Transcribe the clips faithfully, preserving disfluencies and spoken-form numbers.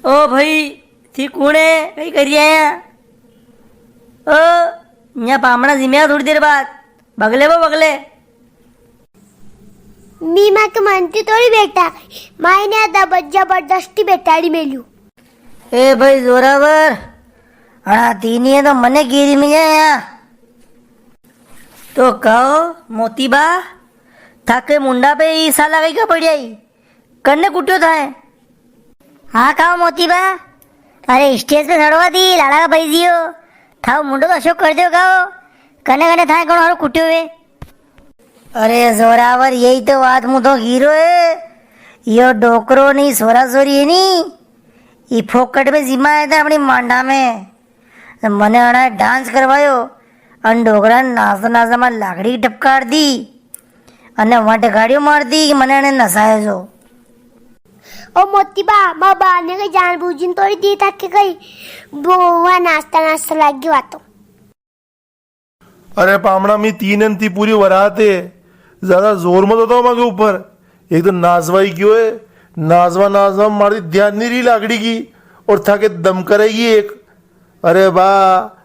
ओ भाई, थी कुण है? कई कर रिया है? ओ, न्या पामणा जिम्या थोड़ी देर बाद। बगले वो बगले। मी मां के मानती थोड़ी बेटा, माई ने आधा बज्जा जबरदस्ती बेटाड़ी मेल्यू। ए भाई जोरावर, अणा तीनी है तो मने गिरी में जाया। तो कहो मोती बा, थाके मुंडा पे ई साला कई का पड़िया ई? कन्ने कुट्यो थाए? हाँ, काओ मोती बा? अरे, स्टेज पे सड़वा दी, लाड़ा का भाई जियो। थाओ मुंडो तो अशोक कर दियो, काओ? कने कने थाए कौन हारो कुट्यो वे? अरे जोरावर, यही तो बात मु तो हीरो है। यो डोकरो नी, सोरा सोरी है नी, ई फोकट में जिमा आया था अपनी मांडा में। तो मने अणाए डांस करवायो, अन डोकरा ने नाचता नाचता मारी लाकड़ी टपकार दी, अने वंट गाड़ियों मार दी कि मने अणे नसायो जो। ओ मोती बा, मां बा ने कई जान बूझी ने तोड़ी दी था कि कई वो वहां नाचता नाचता लाग गयो तो। अरे पामणा, मी तीन दिन थी पूरी वरात है, ज्यादा जोर मत होता माके ऊपर। एक तो नाचवा ही क्यों है, नाचवा नाचवा में मारी ध्यान नी री लाकड़ी की, और थाके दम करेगी एक। अरे बा,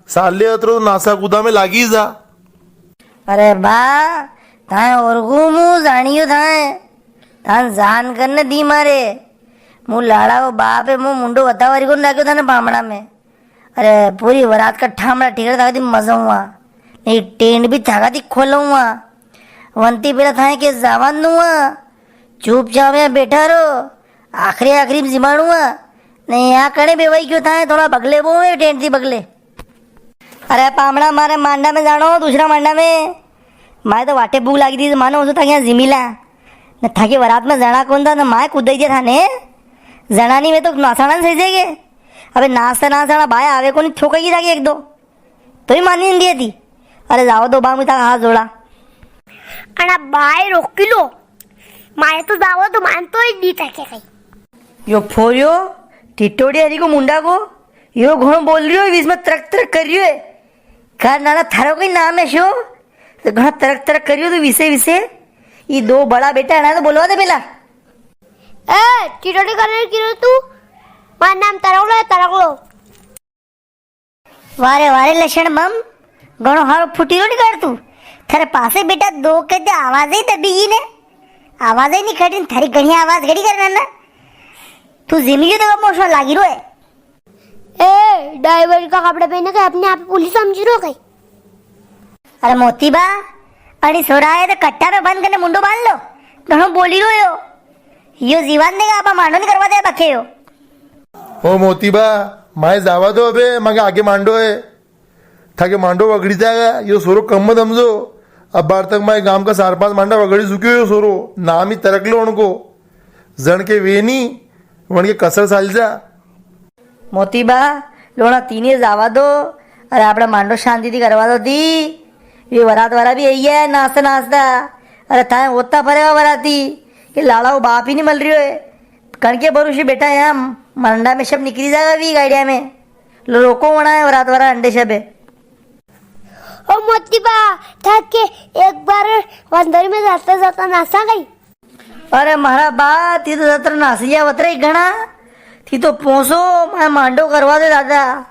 साले अतरो नासा कूदा में लागी जा। अरे बा, थाए और को मु जानियो थाए, थान जान करने दी मारे। मु लाड़ा को बाप है, मु मुंडो बतावारी को नाक्यो थाने पामणा में। अरे, पूरी वरात का ठामड़ा ठीकरा थाका दी मजाऊंगा। नी टेंट भी थाका दी खोलूंगा। वंती पेला थाए के जावा नी दूंगा। चुपचाप यां बैठा रो। आखिरी, आखिरी में जिमाड़ूंगा। नी, यां कणे बेवाई क्यों थाए? थोड़ा बगले वो है, टेंट दी बगले। अरे पामणा, मारे मांडा में जाणो, दूसरा मांडा में। मारे तो वाटे भूख लागी थी, मानो उसो थाके यां जिमीला। न थाकी वरात में जणा कोनी था, न माए कूदाई दिया थाने। जणा नी, मैं तो नासाणा सही जाएगे। अबे नाचता नाचता बाय आवे कोनी, ठोकेगी जाके एक दो। तो ही मानी नी दी थी। अरे जावा दो बा, मु थाका हाथ जोड़ा। अणा बाय रोकी लो। मारे तो जावा दो, मान तो ही दी था के कई। यो फोरियो, टिटोड़ी हरी को मुंडा को, यो घणो बोल रियो है, बीच में तरक तरक कर रियो है। का नाना, थारो कई नाम है शो? तो घणा तरक तरक कर रियो तू विसे विसे। ई दो बड़ा बेटा है ना, तो बोलवा दे पेला। ए, टिटोड़ी करने की रो तू? मारो नाम तरकलो है, तरकलो। वारे वारे लक्षण बम, घणो हारो फुटीरो निकाल तू। थारे पासे बेटा दो के ते आवाज ही दबी गई ने। आवाज ही नी कटी, थारी घणी आवाज घड़ी करना ना। तू जिंदगी तो मोशो लागी रो है। ए, ड्राइवर का कपड़ा पहने के अपने आप पुलिस समझी रो कई? अरे मोती बा, अणी सोरा है तो कट्टा में बंद करने मुंडो बांध लो। घणो बोली रो यो। यो जीवन देगा, आपा मांडो नी करवा दे बखे यो। ओ मोती बा, माए जावा दो अबे, माके आगे मांडो है। थाके मांडो वगड़ी जाएगा, यो सोरो कम मत समझो। अबार तक माए गांव का चार पांच मांडा वगड़ी चुक्यो यो सोरो, नाम ही तरक लो उनको। जण के वे नी, वण के कसर साल जा। मोती बा, लोणा तीनी जावा दो, अरे आपणे मांडो शांति थी करवा दो दी। ये वरात वाला भी यही है, नाचता नाचता। अरे थाए होता फरेगा वराती, के लाड़ा को बाप ही नी मल रियो है। कणके भरोसे बैठा है हम, मांडा में सब निकली जाएगा भी गाड़िया में। लो रोको होना है वरात वाला अंडे सब है। ओ मोती बा, थाके एक बार वंदर में जाता जाता नासा गई। अरे मारा बा, थी तो जतर नासिया वतरे ही घणा। थी तो पोसो, माए मांडो करवा दे दादा।